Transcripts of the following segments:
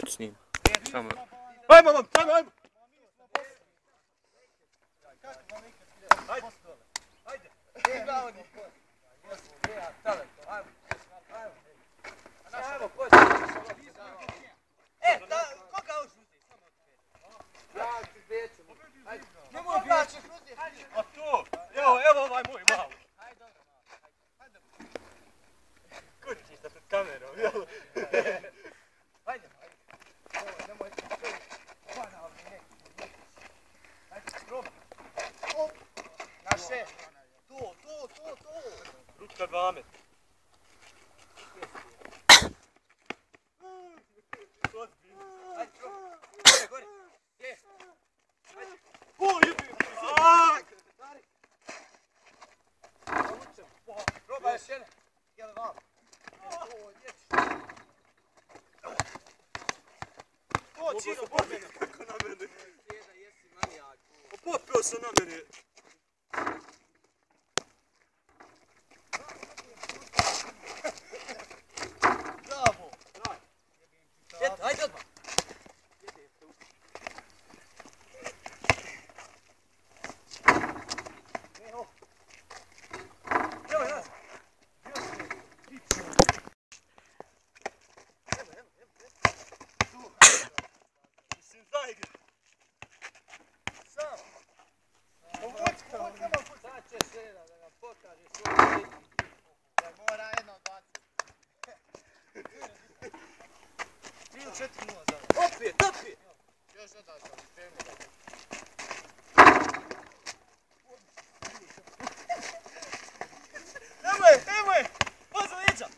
Već snima. Samo... Ajmo, ajmo, ajmo! Ajde! Ajmo, koga još uzeti? Ja ću dječu. Nemoj bijaći uzeti. A to, evo ovaj moj malo. Ajde, dobro, malo. Ajde. Kućiš da pred kamerom, jel? Ajde, nemoj ti sve. Banalni neki. Ajde, probaj. Naše. To. Ručka 2 metra. Ajde, probaj. Gore. Je. Ajde. O, jebi. Probaj još jedne. Jel vam? O, jesi. O, Čiro, pobjede. Kako na mene? Sjeda, jesi manijak. Popio sam na mene. Bravo. Ajde odmah. Opet! Još jedan sam, spremno da. Nemoj! Poza leđa!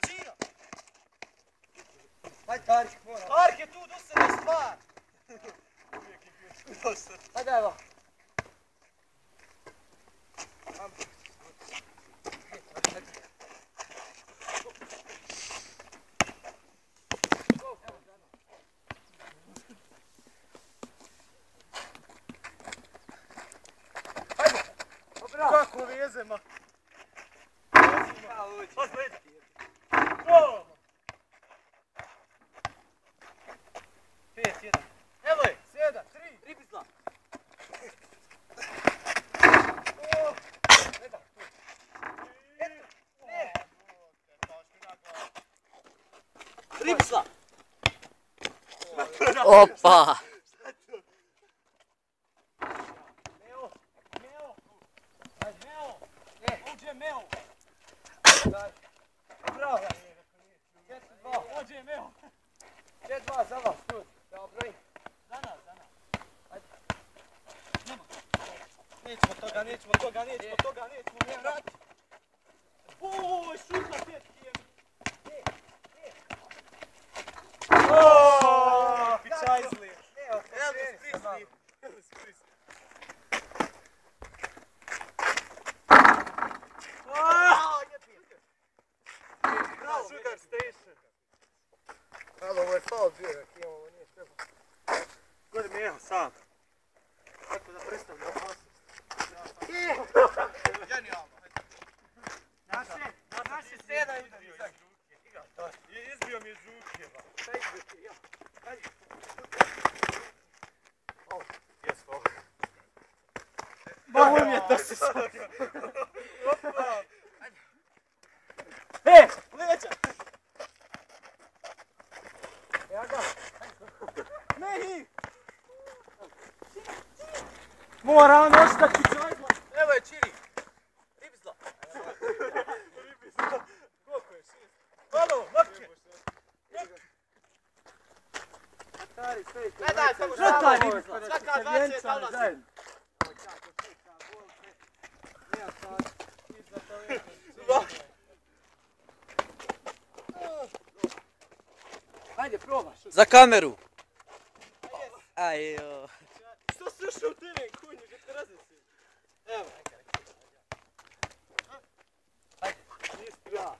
Čiro! Hajde, Arik, mora. Arik je tu, dosadna stvar! Uvijek je bio dosadna. Hajde, evo. Kako veze, ma? Pas leđa. O! 5-1. Evo je, 7, 3. Ribizla. O! Ne da, tu. Ne. Ribizla. Opa! Meo! Bravo! 4-2! Ođe Meo! 4-2 za vas, tu! Da obrojim! Za nas! Ajde! Nema! Nećemo toga! Ne vrati! Uuu, šutna tjetki! Oooo! Pičajzli! Elvis Prisli! Sugar Station. Ali ovo je faul bio, jak ovo nije treba. Gori mi evo sam. Tako da predstavlja opasnost. Genijalno. Naši sedaj udari iz ruke. Izbio mi iz ruke. Šta izbio ti? Ja. Hajde. Jes, faul. Ma umjeto si sad. Opa. Leđa! Ja ga! Nehi! Mora on ostati čajzla! Evo je Čiri! Ribizla! Koliko je? 6? Malo, lakše! Gledaj, samo šala! Svaka 20 dolazi! Ajde, probaš. Za kameru! Ajo! Što si ušao u teren, kunju, kad te raznesim? Evo. Ajde, istra.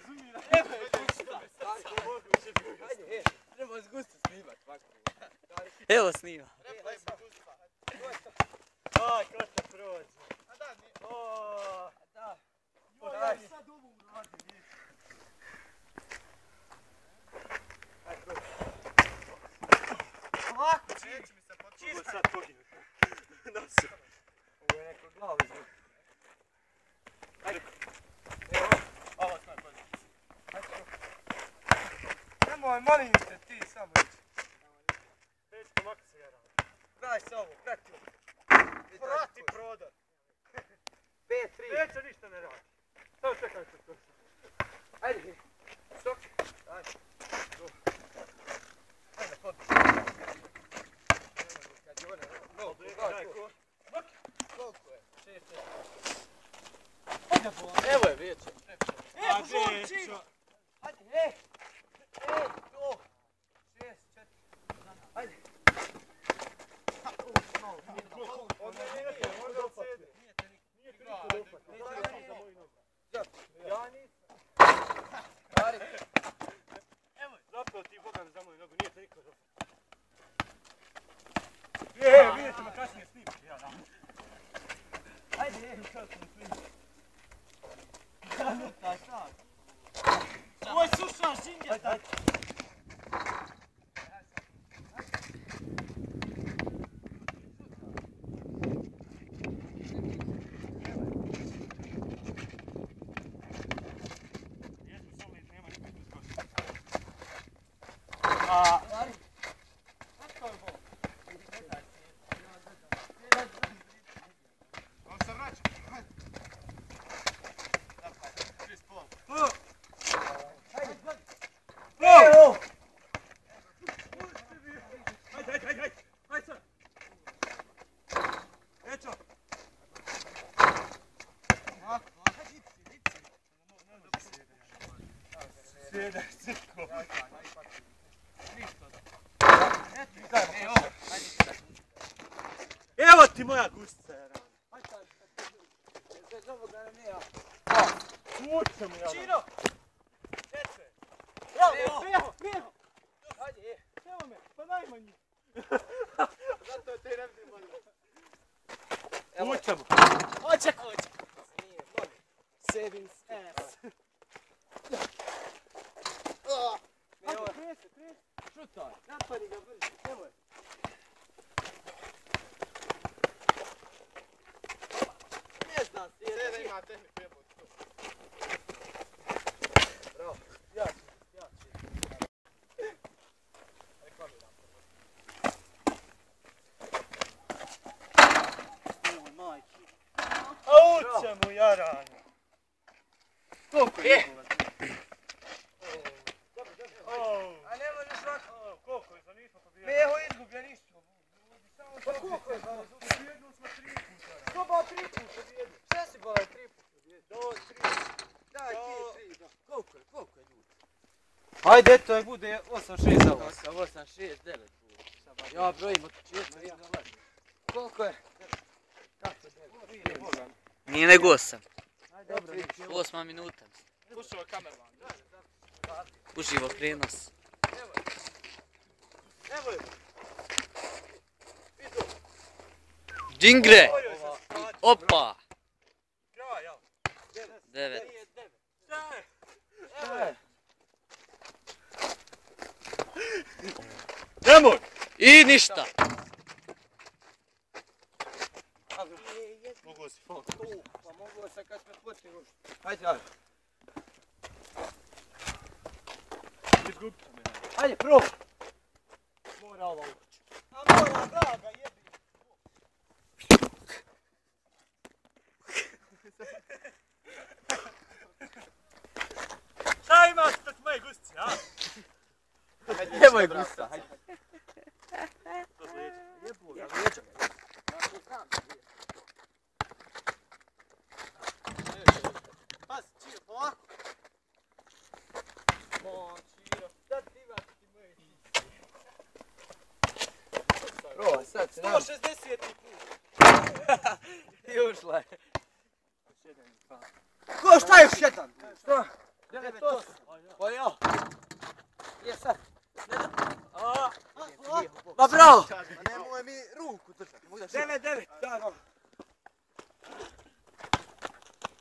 Zumira. Evo je gusta. Ajde, treba s gusta snimat. Evo snima. Treba s gusta. Aj, ko te prođe. A da, nije. O, da. molim te, ti samo ići. Pećko, mako se ja radi. Daj se ovo, prati ovo. Prati prodor. 5-3. Peća ništa ne radi. Samo čekaj se to. Ajde. Sok. Ajde. Ajde, podno. Koliko je? 6-4. Evo je, vidjet ću. Evo, žuči! Ajde, ej! Ej, to! 6-4. Ajde. On ne nije, možda odsede. Nije te niko. Nije te niko dopad. Ja nisam. Dari. Evo je. Zapeo ti Bogan za moju nogu, nije te niko dopad. Vidjet ćemo kasnije snimke, ja dam. Ajde, sad ćemo snimke. Šta? Ovo je suša, žinge! Ajde. Evo ti moja gustica, ja radim. Bez ovoga nam nema. Uče mu ja. Čiro! Četve! Evo! Ajde, evo me, pa najmanji. Zato te ne vidim bolje. Uče mu. Oće. Nije, molim. Savings ass. Ajde, prese. Šutaj. Napadi ga brži, evo je. Ne znam, Seda ima tehniku jebot. Bravo. Ja ću. Reklamiram. Oj, majki. Auće mu jaranje. Koliko je jebovac? A ne možeš ovako. Koliko je, za nismo pobijeli. Meho izgubljeni su. Pa koliko je? Pobjedili smo 3 puta. Ko ba 3 puta pobjedili? Šta si bala 3 puta pobjedili? Do 3. Daj ti 3. Koliko je ljudi? Ajde, eto je bude 8-6 za vas. 8-6, 9. Ja brojim od početka. Koliko je? Nije nego 8. Ajde, dobro. 8 minuta. Uživo kamerman. Uživo prenos. Evo je. Džingre! Opa! 9. Nemoj! I ništa! Mogu si fok. Pa mogu se kad smo počeli ušli. Ajde. Izgubite me. Ajde, prvo. Mora ova ući. A mora, draga, jebi. Šta imaš pred moje gustice, a? Evo je gusta, hajde. To liječe. Jebu ga, liječe. Pas, Čiro, polako. Čiro, sad ti imaš ti moje gustice. Prova, sad se nam. 160. put. I ušla je. Ko, šta je još jedan? Šta? 9-8. Pa ja. Je sad. Ma bravo! Ma nemoj mi ruku držati. 9-9.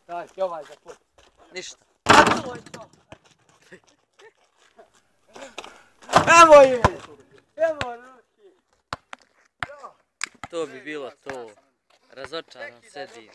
Daj ti ovaj za put. Ništa. Evo je! Evo ruki! To bi bilo to. Razočaran sedim.